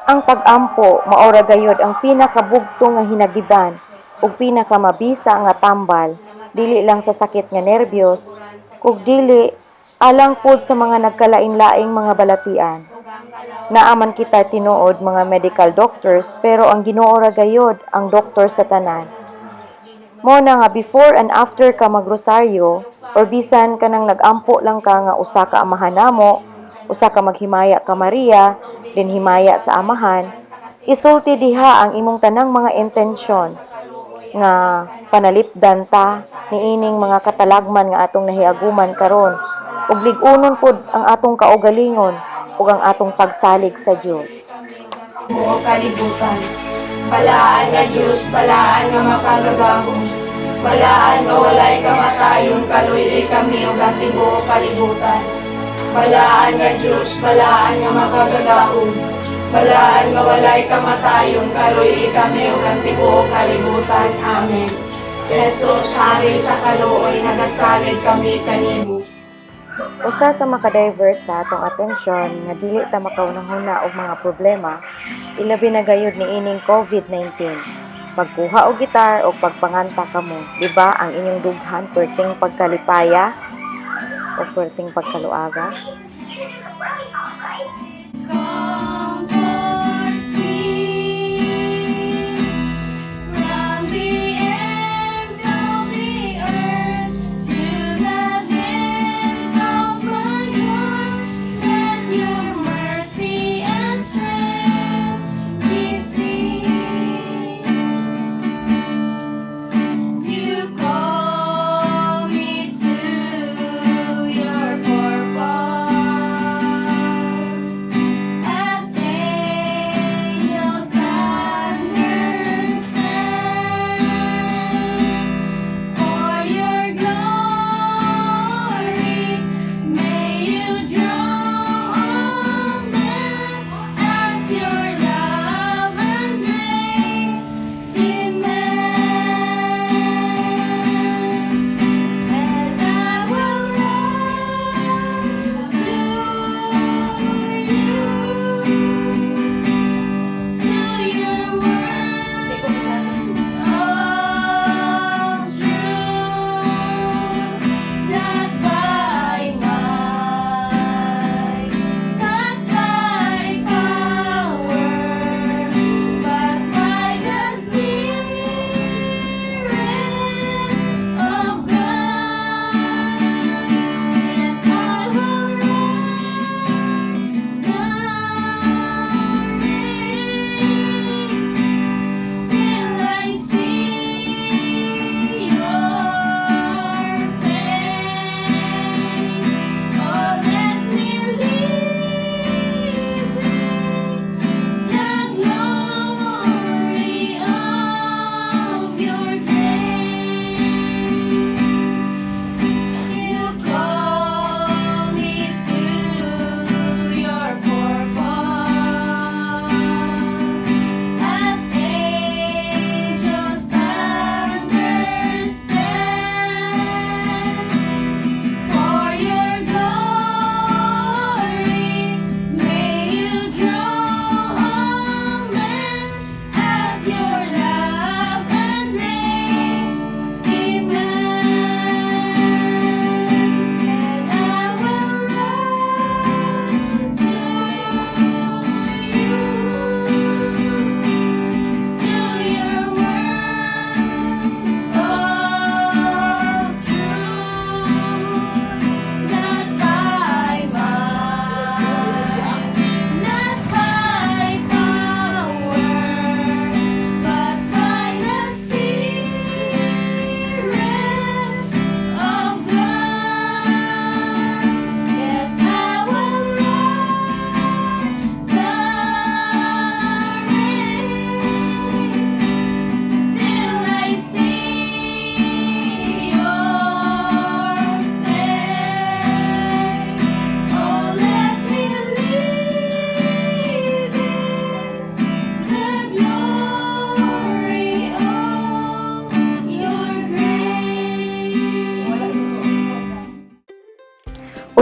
Ang pag-ampo mao ra gayod ang pinakabugto nga hinagiban ug pinakamabisa nga tambal, dili lang sa sakit nga nerbiyos kug dili alang pod sa mga nagkalain-laing mga balatian. Naa man kita tinuod mga medical doctors, pero ang Ginoo ra gayod ang doktor sa tanan. Mao na nga before and after ka magrosaryo or bisan kanang nag-ampo lang ka nga usa ka Amahan Namo, usa ka Maghimaya ka Maria, then himaya sa Amahan, isulti diha ang imong tanang mga intensyon nga panalipdan ta niining mga katalagman nga atong nahiaguman karon ug lig-unon pod ang atong kaugalingon ug ang atong pagsalig sa Dios. Buong kalibutan. Balaan nga Diyos, balaan nga makagagahom, balaan nga walay kamatayon, kaluy-i kami ug ang tibuok kalibutan. Balaan nga Diyos, balaan nga makagagahom, balaan nga walay kamatayon, kaluy-i kami ug ang tibuok kalibutan. Amen. Jesus, Hari sa kaluoy, nagasalig kami kanimo. Usa sa maka-divert sa atong atensyon nga dili ta makahuna-huna og mga problema, ilabi na gayud niining COVID-19. Pagkuha og gitar o pagpanganta kamo, di ba ang inyong dughan perting pagkalipaya o perting pagkaluaga? Come, Lord, see from the ends of the earth to the depths of my heart. Let your mercy and strength be seen. You call me to your purpose as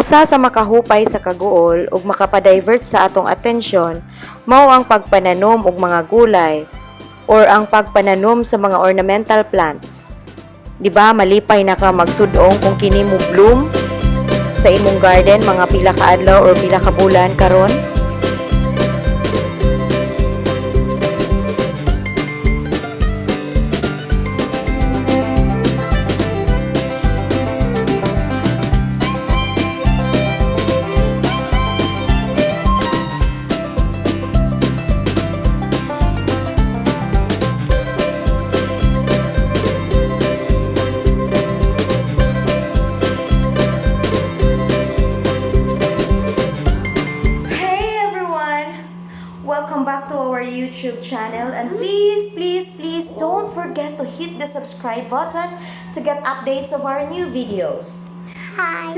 Usa sa makahupay sa kaguol ug makapa-divert sa atong atensyon mao ang pagpananom og mga gulay or ang pagpananom sa mga ornamental plants. Di ba malipay na ka magsudong kung kini mo bloom sa imong garden mga pila ka adlaw or pila ka bulan karon? Hey everyone! Welcome back to our YouTube channel and please, please, please don't forget to hit the subscribe button to get updates of our new videos. Hi.